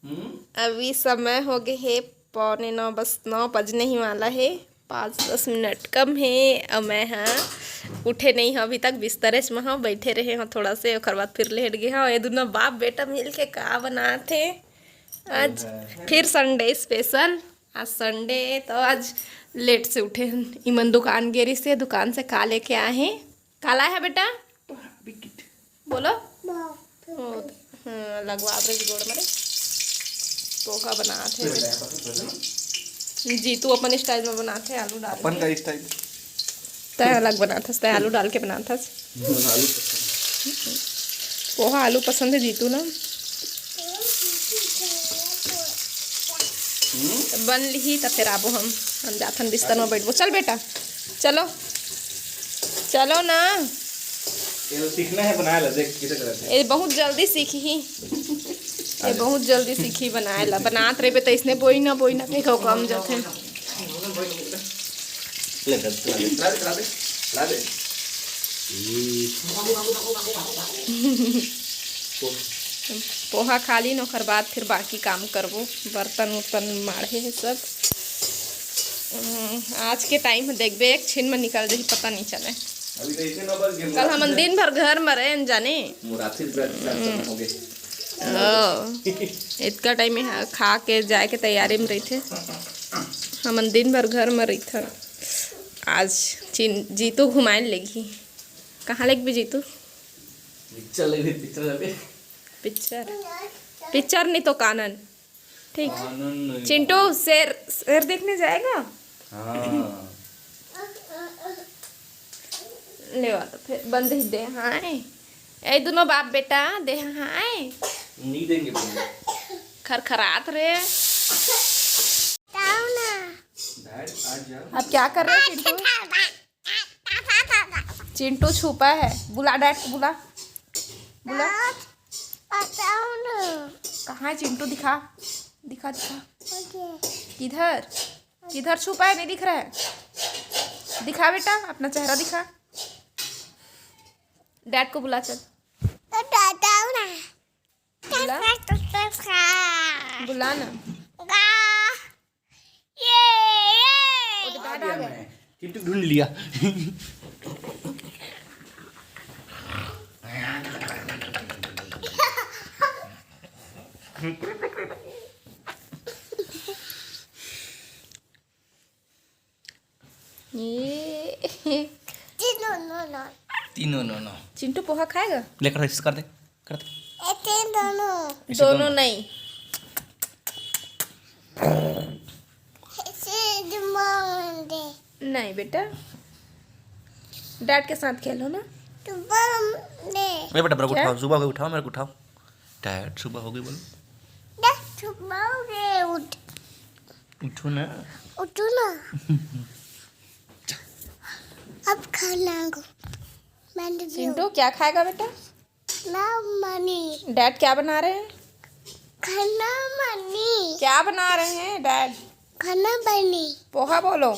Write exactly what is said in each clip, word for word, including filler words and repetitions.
अभी समय हो गए हे पौने नौ, बस नौ बजने ही वाला हे, पाँच दस मिनट कम हे। अउ मैं हा उठे नहीं हूँ अभी तक, बिस्तरेच में हूँ, बैठे रहे हूँ थोड़ा से, ओकर बाद फिर लेट गए हूँ। ये दोनों बाप बेटा मिल के का बनात हे आज, फिर संडे स्पेशल। आज संडे तो आज लेट से उठे हन। इमन दुकान गेरी से, दुकान से का लेके आए हैं? का लाए है बेटा? बोलो। ओ, हाँ, लगवा दे गोड़ मरे। पोहा बनात है। जी, तू अपन स्टाइल में बनात है, आलू डाल अपन के। का स्टाइल? तय अलग बनात हस, तय आलू डाल के बनात हस। आलू पसंद। पोहा आलू पसंद है जीतू ना। हम्म? त बन लिही त फिर आबो हम। हम जाथन बिस्तर में बैठबो। चल बेटा, चलो, चलो ना। ये तो सीखना है, बनाए ला, देख कैसे करते हैं। ये बहुत जल्दी सीखी। ये बहुत जल्दी सीखी बनाए ला। बनात रहे तो इसने बोई ना, बोई ना, कहीं कम जाते हैं। ले, चला दे, चला दे, चला दे, चला दे। पोहा खा ली न, ओकर बाद फिर बाकी काम करबो। बर्तन उर्तन माढ़े है सब। हम्म, आज के टाइम में देखबे, एक छिन में निकल जाही, पता नहीं चले। अभी तो इसे नंबर गेम कल हमन दिन भर घर में रहे न जाने। मोर आखिरी ब्रेक चार सौ हो गए। ओ, इतका टाइम में खा के जाए के तैयारी में रहिथे। हमन दिन भर घर में रहिथन। आज चिन-, जीतू घुमाए लेगही। कहाँ लेगबे जीतू? पिक्चर लेबे, पिक्चर लेबे। पिक्चर? पिक्चर नहीं तो कानन। ठीक। कानन नहीं। चिंटू, शेर, शेर देखने जाएगा? हाँ। ले वाला फिर बंद ही दे, हाँ। ए दोनों बाप बेटा, दे, हाँ। नहीं देंगे बंद। खरखरात रे। डैड, आ जा। अब क्या कर रहे हो चिंटू? चिंटू छुपा है, बुला डैड को, बुला, बुला। बताओ ना। कहाँ है चिंटू? दिखा, दिखा, दिखा। ओके। किधर, किधर छुपा है, नहीं दिख रहा है? दिखा बेटा, अपना चेहरा दिखा। डैड को बुला, चल। तो बताओ ना। बुला। बुला ना। गा। ये, ये। वो तो आ डैड आ गया गए। मैं। चिंटू ढूंढ लिया। ये। तीनों, नो, नो। तीनों, नो, नो। चिंटू पोहा खाएगा? लेकर इसे कर दे, कर दे। ए, तीन दोनों। इसे दोनों दोनों। नहीं। इसे दिमाग दे। नहीं बेटा, डैड के साथ खेलो ना। तो बम दे। ए बेटा, मेरे को क्या? उठाओ, सुबह हो गई, उठाओ, मेरे को उठाओ। डैड, सुबह हो गई, बोलो। डैड, सुबह हो गई, उठ। उठो ना। उठो ना। अब खाना को। मैंने भी चिंटू, क्या खाएगा बेटा? ना मनी। डैड क्या बना रहे हैं? खाना मनी। क्या बना रहे हैं डैड? खाना बनी। पोहा बोलो।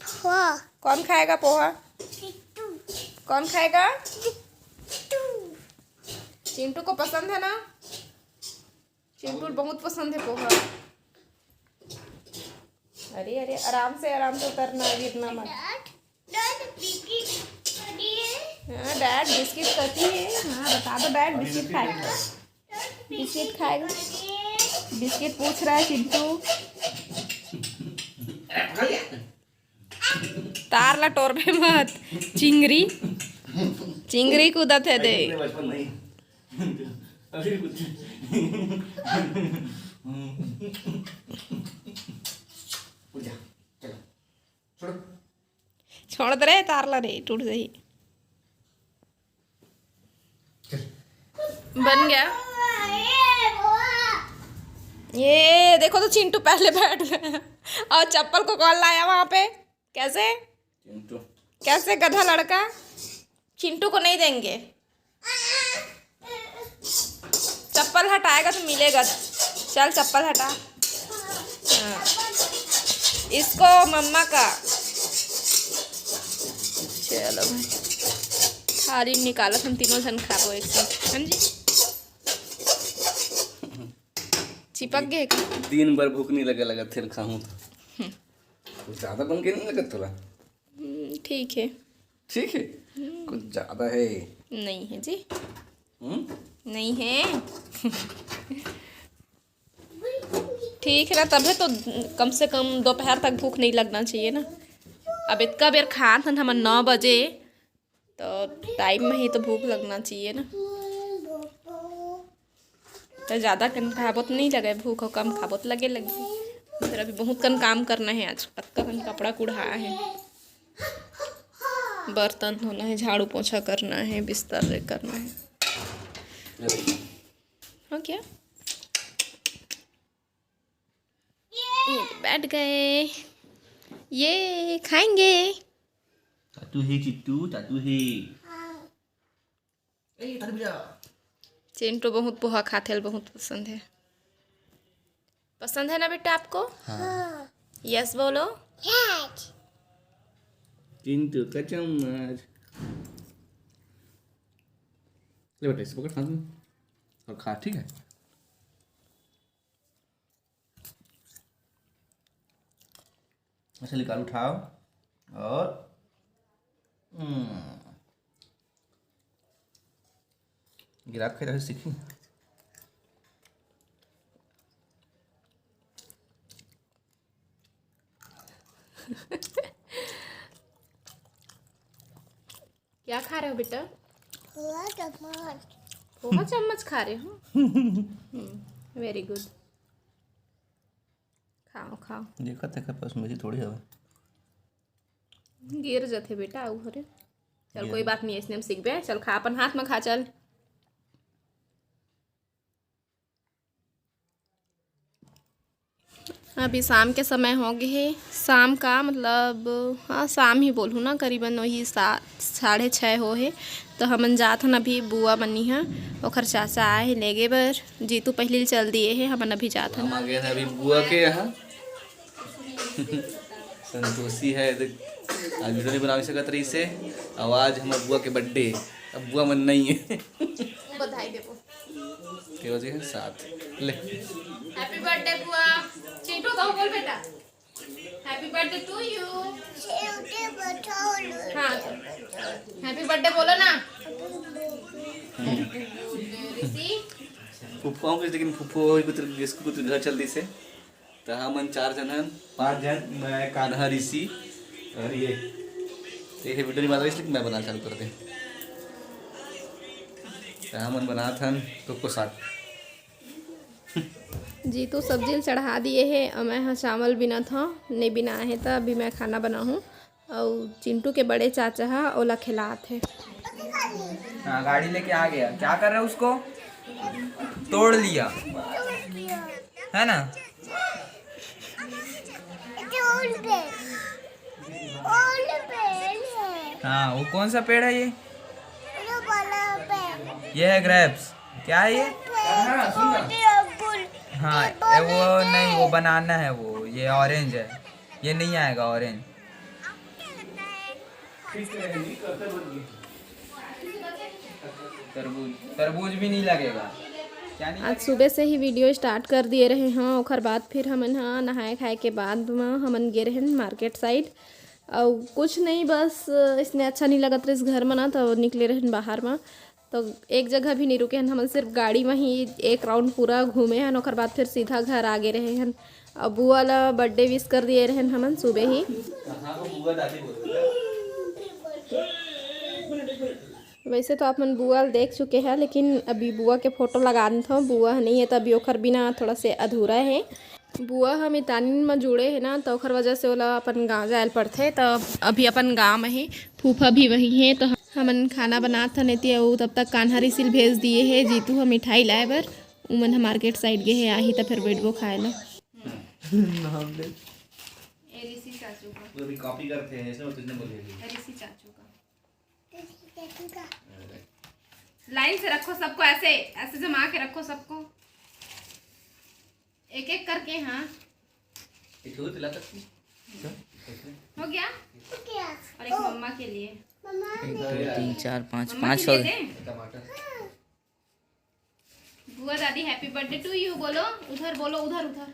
पोहा। कौन खाएगा पोहा? चिंटू। कौन खाएगा? चिंटू। चिंटू को पसंद है ना? चिंटू बहुत पसंद है पोहा। अरे, अरे, आराम से, आराम से उतरना, गिरना मत। डैड, डैड, बिस्किट खाती है? हाँ, डैड बिस्किट खाती है। हाँ, बता दो डैड, बिस्किट खाएगा। बिस्किट खाएगा। बिस्किट पूछ रहा है चिंटू। तार ला टोरबे मत, चिंगरी, चिंगरी कूदत है दे। अभी बचपन नहीं। अभी कुछ। उठ जा, चलो, छोड़ो। छोड़ दे रे तार ला रे, टूट जाही। बन गया। ये देखो तो चिंटू पहले बैठ गया। और चप्पल को कौन लाया वहां पे? कैसे? चिंटू। कैसे गधा लड़का? चिंटू को नहीं देंगे। चप्पल हटाएगा तो मिलेगा। चल चप्पल हटा। हाँ। इसको मम्मा का। चलो भाई, थाली निकालत हम तीनों जन खाबो एक साथ, हाँ जी। चिपक गए का? दिन भर भूख नहीं लगे, लगत फिर खाऊं तो। कुछ ज्यादा बन के नहीं लगत थोड़ा? हम्म, ठीक है। ठीक है। कुछ ज्यादा है? नहीं है जी। हम्म। नहीं है। ठीक है ना, तभी तो कम से कम दोपहर तक भूख नहीं लगना चाहिए ना। अब इतना बेर खात हन हमन, नौ बजे, तो टाइम में ही तो भूख लगना चाहिए ना। तो ज़्यादा कन खाबो तो नहीं लगे भूख, और कम खाबो तो लगे लगे। फिर अभी बहुत कन काम करना है आज, कतका कन कपड़ा कुढ़ा है, बर्तन धोना है, झाड़ू पोछा करना है, बिस्तर करना है। हो गया? ये बैठ गए, ये खाएंगे। तातू है चित्तू, तातू है। ए, तातू बेटा। चिंटू बहुत पोहा खाथे, बहुत पसंद है। पसंद है ना बेटा आपको? हाँ। यस बोलो। चिंटू का चम्मच। ले बेटा, इसे पकड़ हाथ में और खा, ठीक है? ऐसे निकाल, उठाओ और, हम्म, गिरा के रहे सीखी। क्या खा रहे हो बेटा? पोहा चम्मच। पोहा चम्मच खा रहे हो? वेरी गुड। खाओ, खाओ। देखा, देखा, बस मुझे थोड़ी हवा। गिर जथे बेटा, आऊ हरे। चल, कोई बात नहीं, इसने हम सीखबे। चल, खा, अपन हाथ में खा, चल। अभी शाम के समय हो गए हे। शाम का मतलब, हाँ, शाम ही बोलूँ ना, करीबन वही सात, साढ़े छः हो हे। तो हमन जात हन अभी बुआ मनी ह, ओखर चाचा आए हे लेगे बर। जीतू पहले चल दिए हे, हमन अभी जात हन। हम आ गए हैं अभी बुआ के यहाँ। संतोषी है, देख, आज वीडियो नहीं बना सकत रही से। और आज हमर बुआ के बर्थडे, अब बुआ मन नहीं है। बधाई देबो। के बजे है? सात। ले। हैप्पी बर्थडे बुआ। चिंटू, तो बोल बेटा, हैप्पी बर्थडे टू यू। हाँ, हैप्पी बर्थडे बोलो ना। ऋषि। फुफ्फा हो गई, लेकिन फुफ्फो हो गई, कुछ, इसको कुछ घर चल दी से। तो हमन चार जन हन, पाँच जन, मैं, कान्हा, ऋषि और ये। तो ये वीडियो नहीं बना रही, इसलिए मैं बना चालू कर दे। तो हमन बनात हन कोको साग। जीतू सब्जी ल चढ़ा दिए हे, अउ मैं ह चावल बिनत हव, नहीं बिना हे त अभी मैं खाना बनाहूँ। अउ चिंटू के बड़े चाचा ह ओला खिलात हे। हाँ, गाड़ी लेके आ गया। क्या कर रहा है उसको? तोड़ लिया, है ना? हाँ, वो कौन सा पेड़ है ये? ये है ग्रेप्स। क्या है ये? हाँ, ये वो नहीं, वो बनाना है वो। ये ऑरेंज है, ये नहीं आएगा ऑरेंज। तरबूज, तरबूज भी नहीं लगेगा। क्या नहीं आज लगेगा? सुबह से ही वीडियो स्टार्ट कर दिए रहे हैं। ओखर बाद फिर हमन ह नहाए खाए के बाद म हमन गे रहेन मार्केट साइड। अउ कुछ नहीं, बस इसने अच्छा नहीं लगत रहिस घर म ना, तो निकले रहेन बाहर म। तो एक जगह भी नहीं रुके हन, हमन सिर्फ गाड़ी म ही एक राउंड पूरा घूमे हन, ओखर बाद फिर सीधा घर आ गे रहे हन। अब बुआ ला बर्थडे विश कर दिए रहेन हमन सुबह ही। वैसे तो आप मन बुआ ल देख चुके हैं, लेकिन अभी बुआ के फोटो लगा देथव। बुआ ह नहीं है, तो अभी ओखर बिना थोड़ा से अधूरा है। बुआ ह मितानिन म जुड़े हे ना, त ओखर वजह से ओला अपन गाँव जाए ल पड़थे। त अभी अपन गाँव म हे, फूफा भी वही हे। त हमन खाना बनात हन एती, अउ तब तक कान्हा ऋषि ल भेज दिए हे। जीतू ह मिठाई लाए बर, उमन ह मार्केट साइड गे हे, आही त फेर बैठबो खाए ल। नाम ले। ए ऋषि चाचू का। वो भी कॉपी करते हैं, इसमें तुझने बोली है। ए ऋषि चाचू का। लाइन से रखो सबको, ऐसे, ऐसे जमा के रखो सबको, एक एक करके। हाँ, ये छोड़, दिला सकती। हो गया। और एक मम्मा के लिए। एक, दो, तीन, चार, पाँच, मम्मा पाँच के सौ। लिए दे। टमाटर। बुआ दादी, happy birthday to you बोलो। उधर बोलो, उधर, उधर।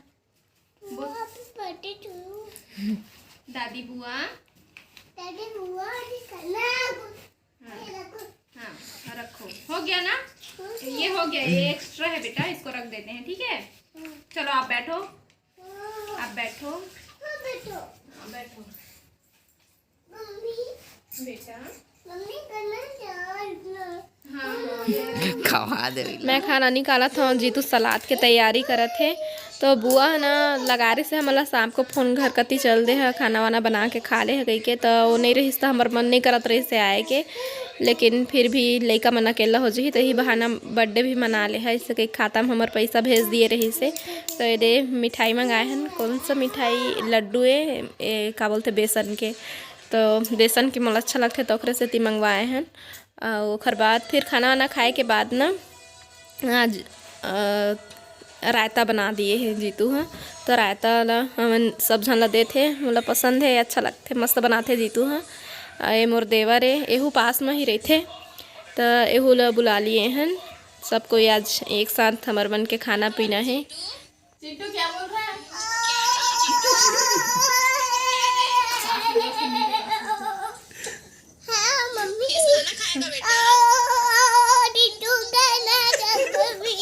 बोल। Happy birthday to you। दादी बुआ। दादी बुआ, अभी खाना। हाँ। ये रखो। हाँ, रखो। हो गया ना? हो गया। ये हो गया, ये एक्स्ट्रा है बेटा, इसको रख देते हैं, ठीक है? हाँ। चलो, आप बैठो। हाँ। आप बैठो। हाँ, बैठो। हाँ, बैठो। मम्मी। बेटा। मम्मी, खाना चाह। हाँ, हाँ। खवा दे। मैं खाना निकालत हूँ, जीतू सलाद के तैयारी करत हे। तो बुआ ह ना लगा रहिस हे हमला शाम को फोन, घर कती चल दे ह, खाना वाना बना के खा ले ह कहिके। तो वो नहीं रहिस त हमर मन नहीं करत रहिस हे आए के, लेकिन फिर भी लइका मन अकेला हो जही, तो यही बहाना बर्थडे भी मना ले ह। ऐसे कही खाता में हमर पैसा भेज दिए रहिस हे। तो ये दे मिठाई मंगाए हन, कौन सा मिठाई, लड्डू ए, ए का बोलते, बेसन के। तो बेसन के मोला अच्छा लगथे, तो ओकरे सेती मंगवाए हन। अउ ओकर बाद फिर खाना वाना खाए के बाद ना आज, अ, रायता बना दिए हे जीतू ह। तो रायता ला हमन सब झन ला देथे, मोला पसंद हे, अच्छा लगथे, मस्त बनाथे जीतू ह। अ, ये मोर देवर ए, एहू पास म ही रहिथे, त एहू ला बुला लिए हन। सब कोई आज एक साथ हमर मन के खाना पीना हे। चिंटू क्या बोल रहा है? हाँ, मम्मी। खाना खाएगा बेटा? ओ, चिंटू खाना खाएगा, मम्मी।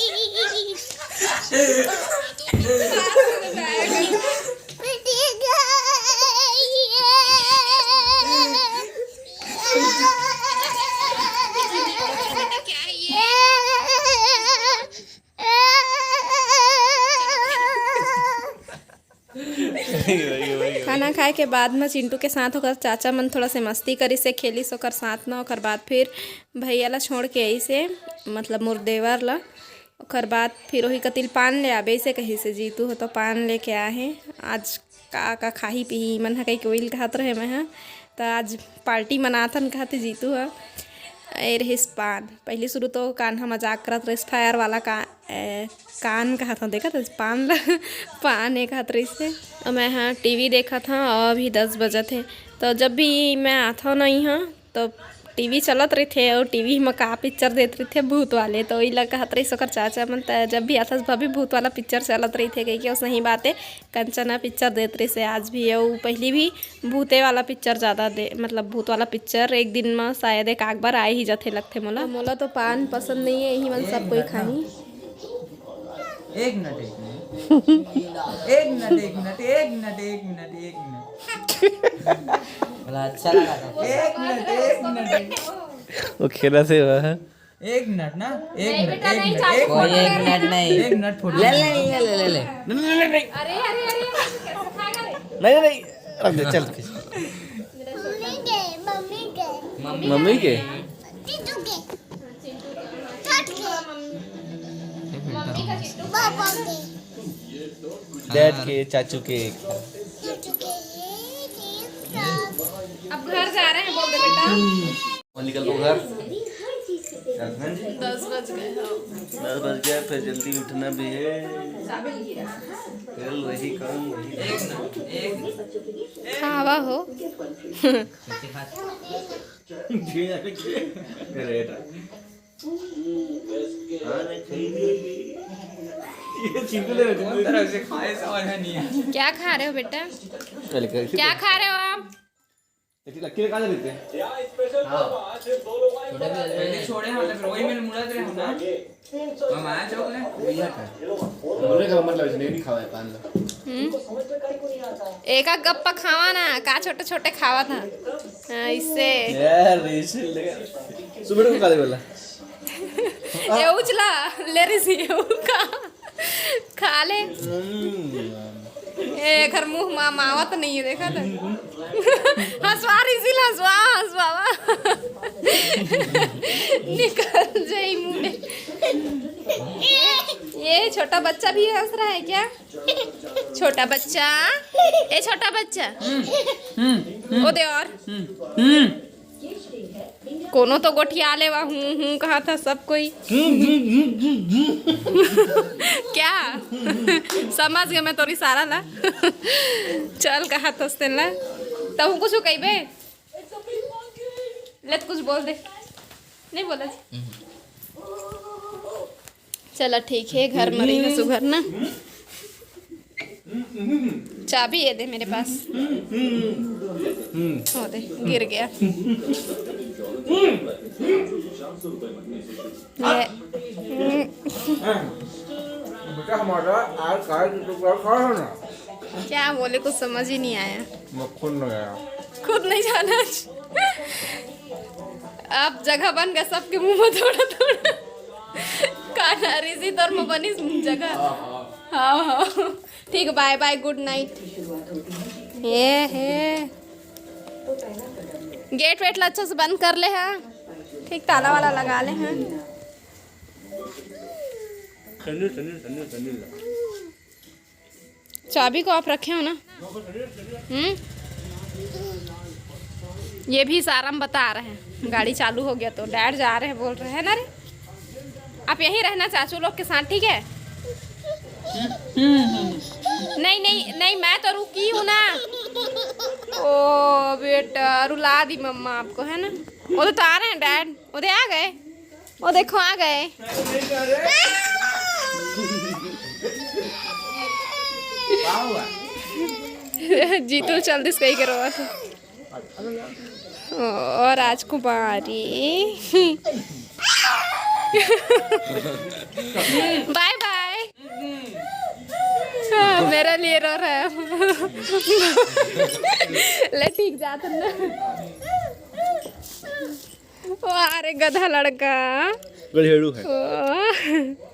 क्या है ये? खाना खाए के बाद म चिंटू के साथ ओकर चाचा मन थोड़ा से मस्ती करिस हे, खेलिस ओकर साथ म। ओकर बाद फिर भैया ला छोड़ के आइस हे, मतलब मोर देवर ला। ओकर बाद फिर ओही कतिल पान ले आबे से कहिस हे जीतू ह, तो पान लेके आए हे। आज का का खाही पीही मन ह कहिके ओइल कहत रहे मैं ह, त आज पार्टी मनाथन कहत हे जीतू ह। ए रहिस पान, पहली शुरू तो कान्हा मजाक करत रहिस, फायर वाला का ए, कान कहत हूँ, देखत हस, पान ल पान ए कहत रहिस हे। अउ मैं ह टीवी देखत हूँ, अउ अभी दस बजत हे। तो जब भी मैं आथव ना इहाँ, तो टीवी चलत रहिथे, अउ टीवी म का पिक्चर देत रहिथे, भूत वाले। तो ओइला कहत रहिस ओकर चाचा मन, त जब भी आथस, भाभी, भूत वाला पिक्चर चलत रहिथे कहिके। अउ सही बात हे, कंचना पिक्चर देत रहिस हे आज भी, अउ पहली भी भूते वाला पिक्चर ज़्यादा दे, मतलब भूत वाला पिक्चर एक दिन म शायद एक आध बार आए ही जाथे लगथे मोला। मोला तो पान पसंद नहीं है, यही मन सब कोई खाही। एक मिनट, एक मिनट। एक मिनट, एक मिनट, एक मिनट, एक मिनट, एक मिनट। बोला, अच्छा लगा था। एक मिनट, एक मिनट। वो खेला से हुआ है। एक मिनट ना, एक नहीं मिनट, बेटा, एक नहीं मिनट, चालू एक कोई मिनट, एक मिनट नहीं। एक मिनट, फोटो ले, ले, ले, ले, ले, ले। नहीं, नहीं, नहीं, नहीं। अरे, अरे, अरे, अरे, कैसे खाएगा रे? नहीं, नहीं, रख दे, चल। मम्मी के, मम्मी के। मम्मी के? चिंटू के। छोट के। पापा के। डैड के, चाचू के। चाचू के, ये, ये, ये। अब घर जा रहे हैं, बोल दे बेटा। निकल दो घर। दस बज गए, हाँ। दस बज गया, फिर जल्दी उठना भी है। फिर वही काम, वही काम। खावा हो। अरे, हाँ, नहीं, खाई नहीं। ये चिंटू ले रहे, चिंटू ले रहे। क्या खा रहे हो बेटा? क्या खा रहे हो आप? लकी, लकी कहाँ देते हैं? हाँ। छोटे भी पहले छोड़े हैं, मतलब, वही मैंने मुड़ा दे हम ना। हम आया चौक ले। भैया का। हमने का मतलब, इसने नहीं खावा है पान ला। हम्म। एक आध गप्पा खावा ना, का छोटे छोटे खावा था। हाँ, इससे। यार, इसे ले। सुबह को खा दे बोला। ये उछला, ले रही सी, ये उका। खा ले। हम्म। ए, एकर मुंह मा मावत नहीं है, देखा था? हंसवा रही सी, हंसवा, हंसवा। निकल जाई मुंह में। ये छोटा बच्चा भी हंस रहा है क्या? छोटा बच्चा, ए छोटा बच्चा। हम्म, हम्म, ओ दे और। हम्म, हम्म। कोनो तो गोठिया ले वा, हूँ, हूँ, कहा था सब कोई। क्या? समझ गए मैं तोर इशारा ला। चल, कहा था उसने ला। तब कुछ कहबे? ले, तो कुछ बोल दे। नहीं बोला जी। चला ठीक है, घर में रही सुघर ना। चाबी ये दे मेरे पास। वो दे, गिर गया। ये। बेटा हमारा आज खाए तो खा ना। क्या बोले, कुछ समझ ही नहीं आया। मैं खुद नहीं आया। खुद नहीं जाना आज। अब जगह बन गया सबके मुंह में थोड़ा थोड़ा। काना रिजी तोर में बनी जगह। हाँ, हाँ। ठीक, bye bye, good night। ये है। गेट वेट ला अच्छा से बंद कर ले, हाँ। ठीक, ताला वाला लगा ले, हाँ। चाबी को आप रखे हो ना? हम्म। ये भी इशारा में बता रहे हैं, गाड़ी चालू हो गया तो। डैड जा रहे हैं, बोल रहे हैं ना रे। आप यहीं रहना चाचू लोग के साथ, ठीक है? नहीं, नहीं, नहीं, मैं तो रुकी हूँ ना। ओ बेटा, रुला दी मम्मा आपको, है ना? वो तो आ रहे हैं डैड, वो दे आ गए। वो देखो, आ गए। जीतू चल दिस कही करो। और राजकुमारी। बाय बाय। हाँ, मेरे लिए रो रहा है। ले, ठीक जात ना। वाह रे गधा लड़का। गधेड़ू है। वाह।